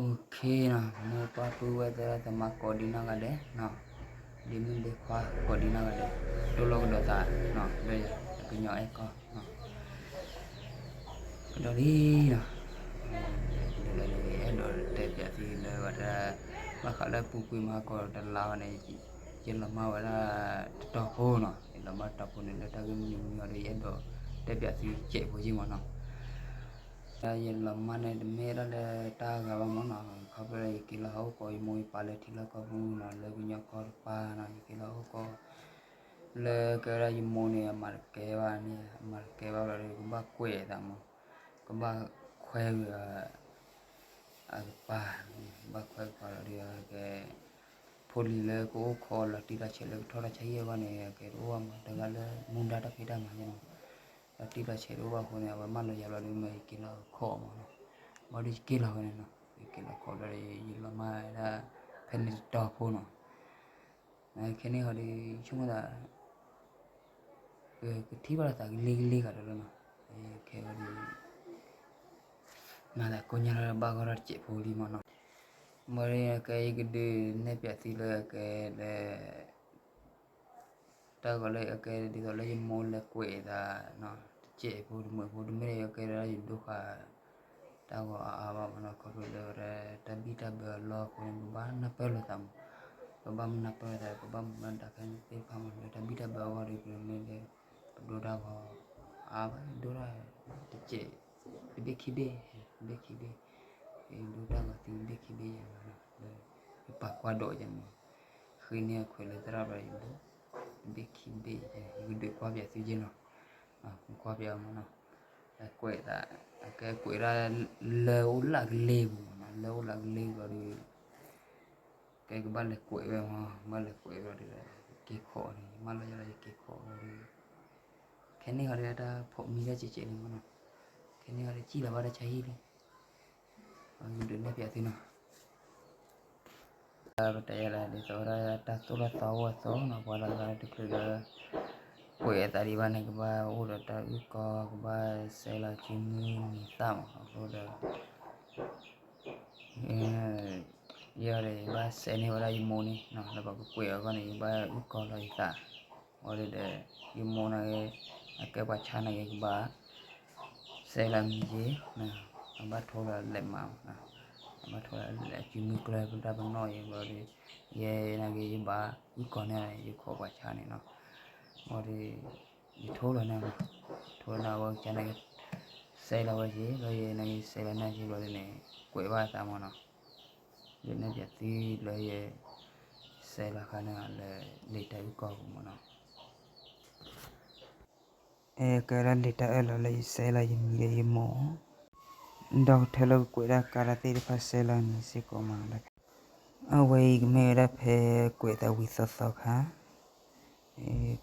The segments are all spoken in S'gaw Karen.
OK နီၤ, မိၢ်ပၢ်ပုၢ်ဝဲၢ်သရၣ်သမါကိးဒံနီၢ်ဂၤဒဲးနီၤ, ဒ့မုၣ်ဒ့ခွါကိးဒံနီၢ်ဂၤဒဲး, တိၢ်လိာ်ကဒီးသးနီၤ လၢကညီအဲၣ်ကီၢ် ဒီးလံနီၤ, ဒီးအဲၣ်ဒိးတဲပၠးသုလၢဝဲဒၣ် ဘၣ်ဃးလၢပူၤကွံာ်မဟါကီးတလါဝဲန့ၣ် ယလီၤမၢ်ဝဲဒၣ်တတီၤဖိနီၤ, ယလီၤမၢ်တတီၤဖိန့ၣ် လၢတၢ်ဂ့ၢ်မနုၤမနုၤအီၤဒီး ယအဲၣ်ဒိးတဲပၠးသုစဲးဖိယ့ၢ်မးနီၤ. ယလီၤမၢ်န့ၣ်တမ့ၢ်ဒၣ်လၢတၢ်ဂၤဘၣ်မးနီၤ, ခီဖျိလၢယက့ၤလီၤဟးအိၣ်ကိးယမိၢ်ယပၢ်လၢထံလီၢ်ကီၢ်ပူၤနီၤ, လၢကညီကီၢ်တပၤနီၤ, ယက့ၤလီၤဟးအိၣ်ကိး လၢကဲဝဲဒၣ်ယမိၢ်န့ၣ် အမၤတကဲဘၣ်န့ၣ် အမၤတကဲဘၣ်ဘျီဒီး ကဘၣ်ကွဲးအသးမး, ကဘၣ်ခွဲးဝဲ အကပၤ, ကဘၣ်ခွဲးကပၤလီၤဒီး ကဲ ဖိလံၤလၢကအိၣ်ခိးလီၤတံၢ်လီၤဆဲးလၢကထီၣ်တၢ်ဆါဟံၣ်အဂီၢ်န့ၣ် ကဲတအိၣ်ဘၣ်မး, တဂၤလၢမူဒါတၢ်ဖံးတၢ်မၤန့ၣ်နီၤ, လီၤတံၢ်လီၤဆဲးတအိၣ်ဘၣ်အဃိန့ၣ် အဝဲမၢလီၤယၤဘျီဒီး မ့ၢ်ယက့ၤလီၤခိးအီၤမးနီၤ, ဘျီဒီးယက့ၤလီၤဝဲန့ၣ်နီၤ, ယက့ၤလီၤခိးဘျီဒီး ယလီၤမၢ်ဝဲဒၣ် ဖဲန့ၣ်တတီၤဖိနီၤ. ခဲန့ၣ်ဟီဒီး ဆိကမိၣ်သး ကထံၣ်ဘၣ်လီၤသးကလ့ကလ့ဂၤဒီးလီၤနီၤ, ခဲအံၤဒီး မၤသးကိးညါလၢဘၣ်ဂီၢ်ထီၣ်တစဲးဖိလံမးနီၤ. မ့ၢ်ကဲ ယကဒုးနဲၣ်ပၠးသုလၢကဲလၢ တၢ်ဂီၤလၢအကဲဒ်သိးလၢယမိၢ်လဲၤကွဲးအသးနီၤ, တစဲးဖိတမုာ်ဖိတမ့ၢ်ဒီး ယကဲဒၣ်ယဒိဃာ် တၢ်ဂီၤအါအါဘၣ်မးနီၤ, ခီဖျိလၢဝဲဒၣ်တၢ်ဘံၣ်တၢ်ဘၢအလီၢ်အဃိန့ၣ် ပဘၣ်နၢ်ပၢၢ်လိာ်သးမး, ပဘၣ်မၤနၢ်ပၢၢ်လိာ်သး ပဘၣ်မၤဒၣ်ကဲသ့ၣ်တဖၣ်မး လၢတၢ်ဘံၣ်တၢ်ဘၢအဂီၢ်ဒီး ပမ့ၢ်လၢ ပဒိတၢ်ဂီၤအါဘၣ် ဒိတၢ်တစဲး တဘ့ၣ်ခံဘ့ၣ် တဘ့ၣ်ခံဘ့ၣ်, ဒိတၢ်ဂီၤသံတဘ့ၣ်ခံဘ့ၣ်ယဲမးနီၤ, လၢယပာ်ကွၢ်ဒိးယဲမး, ဃ့န့ၢ်အခွဲးလၢသရၣ်ဘျီယဒိ တဘ့ၣ်ခံဘ့ၣ်ယဲ, ယကဒုးကွၢ်ပၠးသုယဲနီၤ, ကွၢ်ပၠးအီၤမးနီၤ, ကွဲးသး အကဲကွဲးဒၣ် လၢအိၣ်လၢကလ့ပူၤမးနီၤ, လၢအိၣ်လၢကလ့ပူၤဒီး ကဲကဘၣ်လဲၤကွဲးဝဲမး, ဘၣ်လဲၤကွဲးဝဲဒီး က့ၤခိးန့ၣ် မၢလီၤယၤလီၤယက့ၤခိးဝဲဒီး ခဲန့ၣ်ဟီဒီးတၢ်ဖိးမံတၢ်စဲးစဲးန့ၣ်မးနီၤ, ခဲန့ၣ်ဟီဒီးစံၣ်လီၤဘၣ်တၢ်ဆါဟံၣ်လံ, ဒုးနဲၣ်ပၠးသုနီၤ. ပတဲယဲလၢ ဒ်သိးဝဲဒၣ်တၢ်သိၣ်တၢ်သီအိၣ်အသိးနီၤ, ပှၤလၢအဂၤတချုးလၢ ကွဲးအသးဒံးဘၣ်န့ၣ် ကဘၣ်အိၣ်ဒီးတၢ်အုၣ်ကီၤ ကဘၣ်စဲးလီၤစုမုၢ်နံၤသၣ်မး, အဃိဒီး ယဲဒီး ယဘၣ်စဲးန့ၢ်ဝဲဒၣ်ယမိၢ်န့ၣ်နီၤ, လၢပှၤကကွဲးအဂီၢ်န့ၣ် ယဘၣ်အုၣ်ကီၤလီၤယသး, အဃိဒီး ယမိၢ်န့ၣ်ဂ့ၤ အကဲပှၤဆါန့ၣ်ဂ့ၤ ကဘၣ် စဲးလီၤမံၤက့ၤ, အဘၣ်ထိလီၤလဲးမး, အဘၣ်ထိလီၤလဲးစုမုၢ်ကျၢၢ်ပတၢ်ပနီၣ်အံၤဘျီဒီး ယဲန့ၣ်ဂ့ၤ ယဘၣ်အုၣ်ကီၤန့ၢ်ယခိးပှၤဆါန့ၣ်နီၤ, ဘျီဒီး ယထိလီၤန့ၣ်, ထိလီၤန့ၣ်အဝဲကန့ၣ် စဲးလီၤဝဲက့ၤ ဘျီယဲန့ၣ်ဂ့ၤ စဲးလီၤန့ၢ်က့ၤဘျီဒီးန့ၣ် ကွဲးဘၣ်အသးမးနီၤ, ယနဲၣ်ပၠးသုလၢယ စဲးလီၤခါန့ၣ်လၢ လံာ်တၢ်အုၣ်ကီၤပူၤမးနီၤ. အဲကဲဒၣ်လံာ်တၢ်အၢၣ်လီၤလၢယစဲးလီၤယမံၤဒီးယမိၢ်, ဒီကထၢလၢကကွဲးဒၣ်ကါလၢသ့ၣ်တဖၣ်စဲးလီၤမံၤစ့ၢ်ကီးမးနီၤ, အဝဲအံၤကမ့ၢ်ဝဲဒၣ်ဖဲကွဲးသးဝံၤသီသီခါ,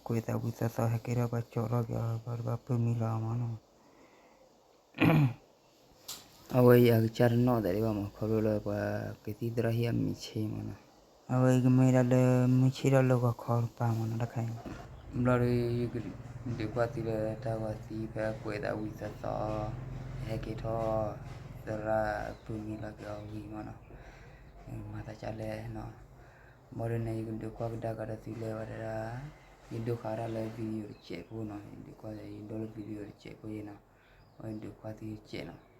ကွဲးသးဝံၤသီသီဟဲကဲထီၣ်ပှၤကၠီထီၣ်က့ၤအီၤ ပှၤတဘၣ်ပၢၢ်မံလီၤအီၤမးနီၤ. အဝဲအံၤအကစၢ်တနီၣ်သးဒံးဘၣ်မး ခီဖျိလၢပှၤကသံၣ်သရၣ်ဟံၣ်အမံၤဆ့မးနီၤ, အဝဲအံၤကမ့ၢ်ဒၣ်လၢမုၢ်ဆ့ၣ်ထီၣ်လၢဂီၤခီတပၤမးနီၤ တၢ်ခါအံၤ, ဘျီဒီး ယကဒုးကွၢ်သုလၢတၢ်ဂီၤသံဖဲကွဲးသးဝံၤသီသီ, ဟဲက့ၤထီၣ် သရၣ်ပၢၢ်မံလီၤက့ၤအီၤဝံၤမးနီၤ, မၤသးကၢ်လဲၣ်နီၤ, ဘျီဒီးန့ၣ် ယကဒုးကွၢ်ကဒါက့ၤဒီးသုလၢဝဲဒၣ် ယဒိဃာ်ဒၣ်လၢ video တစဲးဖိနီၤ, ယဒုးကွၢ် ယဒိလၢ video တစဲးဖိယဲနီၤ, အဝဲဒုးကွၢ်သုတစဲးနီၤ.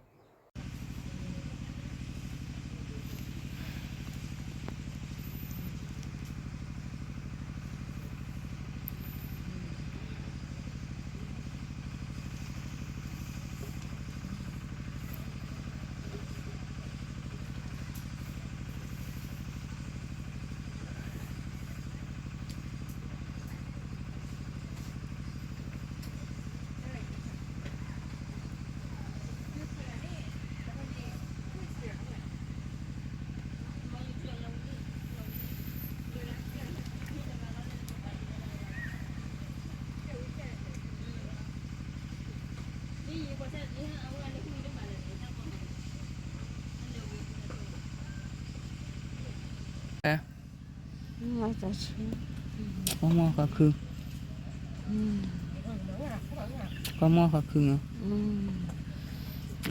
ကီၢ်မီၢ်ဃးခု, ကီၢ်မီၢ်ဃးခုမ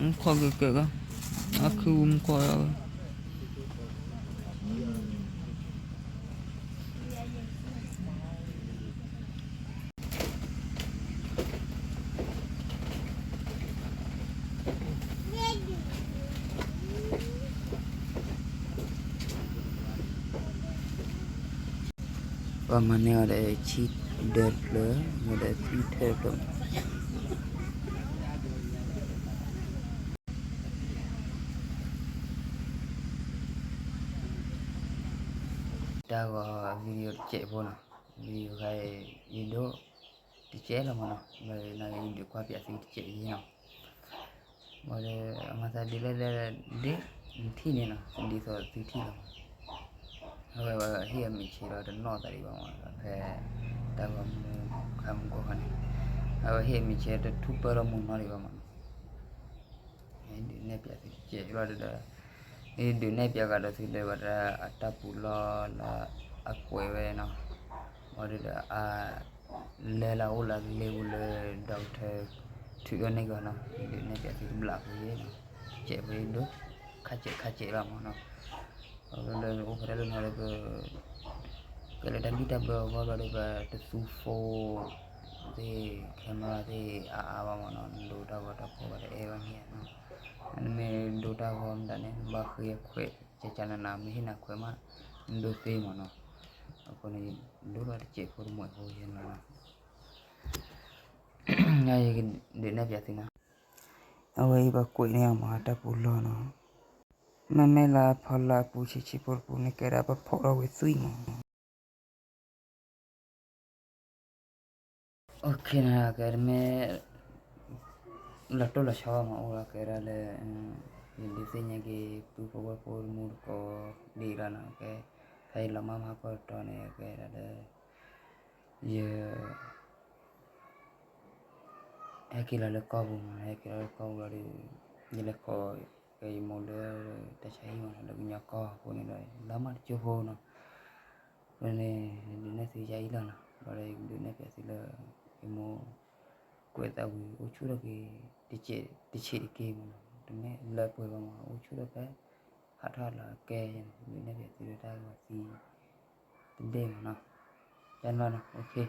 း, ခိးကကၢးကီ, အခုမူခိၣ်လီၤ, ပှၤမၤန့ၢ်အီၤဒီးဆံဒၢတဖျၢၣ်, ဒီးသွံၣ်ထၢၣ်တဖျၢၣ်မး. တၢ်ဂီၤ video တစဲးဖိနီၤ, video ခါအံၤ ယဒိး တစဲးလီၤမးနီၤ, ဘၣ်ယဒုးကွၢ်ပၠးသုတစဲးယံၤနီၤ. ဘၣ်ဒီး အမၤသးဒ်လဲၣ်လဲၣ်ဒ် နထံၣ်န့ၣ်နီၤ, ဒ်သိးသုထံၣ်လီၤမး. အဝဲဟ့ၣ်အမံၤဆ့ဒီးတနီၣ်သးဒံးဘၣ်မး, ဖဲတၢ်ဂီၤမူခါမူကီၢ်ခါန့ၣ်, အဝဲဟ့ၣ်အမံၤဆ့တထူၣ်ပၢၢ်ထီၣ်မူနီတဂ့ၤဘၣ်မးနီၤ. ဒုးနဲၣ်ပၠးသုတစဲးလီၤဒီး ဒုးနဲၣ်ပၠးကဒီးသုလၢဘၣ်တၢ်အတၢ်ပူၤလီၢ်လၢအကွဲးဝဲနီၤ, ဘၣ်ဒီး အလဲၤလၢအအိၣ်လၢအကလ့ပူၤလၢ doctor ထုးထီၣ်န့ၢ်ကီးနီၤ, ဒုးနဲၣ်ပၠးသုတဘျီဖိယဲနီၤ, တစဲးဖိယဲဒိး ခါစဲးခါစဲးလီၤမးနီၤ. အလၢအိၣ်ဖဲတၢ်လၢနီၤလၢက ကဲလၢတၢ်ဂံၢ်တၢ်ဘါအဂီၢ်ဘျီဒီး ပတသူ phone သ့ၣ် camera သ့ၣ်အါအါဘၣ်မးနီၤ, နဒိးတၢ်ဂီၤတၢ်ဖီၣ်ဘၣ်တအဲၣ်ဘၣ်မ့ၢ်ဧါနီၤ. နမ့ၢ်ဒိးတၢ်ဂီၤမတၤန့ၣ် နဘၣ်ဃ့ခွဲး ကကနနၤ မ့ၢ်ဟ့ၣ်နၤခွဲးမး နဒိးသ့မးနီၤ. အဃိန့ၣ် ဒိးလီၤတစဲးဖိတမှဲးဖိယဲနီၤနီၤ. ယကဒုးနဲၣ်ပၠးသုနီၤ, အဝဲအံၤပှၤကွဲးန့ၢ်အီၤမး တၢ်ပူၤလီၢ်နီၤ. မ့မ့ၢ်လၢအဖီလာ်အပူၤဆံးဆံးဖိတပူၤန့ၣ် ကဲဒၣ်ပဖီၣ်ထီၣ်ဝဲသွံၣ်မး. Okay နီၤ, ကဲတမ့ၢ် လီၤတိၢ်လီၤဆီမး အိၣ်လီၤကဲဒၣ်လၢ ယဒုးသ့ၣ်ညါက့ၤ ပုၢ်ဖိဝဲၢ်ဖိတမူတကိးဒ်အံၤလီၤနီၤ. ကဲ ဖဲယလီၤမၢ်မဟါကီၢ်တတီၤန့ၣ် ကဲဒၣ်လၢ ယ ဟဲက့ၤလီၤလၢကီၢ်ပူၤမး, ဟဲက့ၤလီၤလၢကီၢ်ပူၤလီၤဒီး ယလဲၤကိးက့ၤယမိၢ်လၢတၢ်ဆါဟံၣ်မးနီၤ, လၢကညီကီၢ်အဃိန့ၣ်ဒီး လီၤမၢ်တကၠိဖိနီၤ. အဃိန့ၣ် ဒုးနဲၣ်သုယါအံၤလီၤနီၤ, ဘၣ်ဒီးယကဒုးနဲၣ်ပၠးသုလၢ ယမိၢ်ကွဲးသးဝံၤ အိၣ်ဆူၣ်ထီၣ်က့ၤ တဆံးတက့ၢ်မးနီၤ, တမ့ၢ်လၢပှဲၤဘၣ်မး အိၣ်ဆူၣ်ထီၣ်ဖဲ ဟးထီၣ်လီၤကဲယဲန့ၣ် ဒုးနဲၣ်ပၠးသုလၢတၢ်ဂီၤသံ တဘ့ၣ်မးနီၤ. ယနီၤနီၤ okay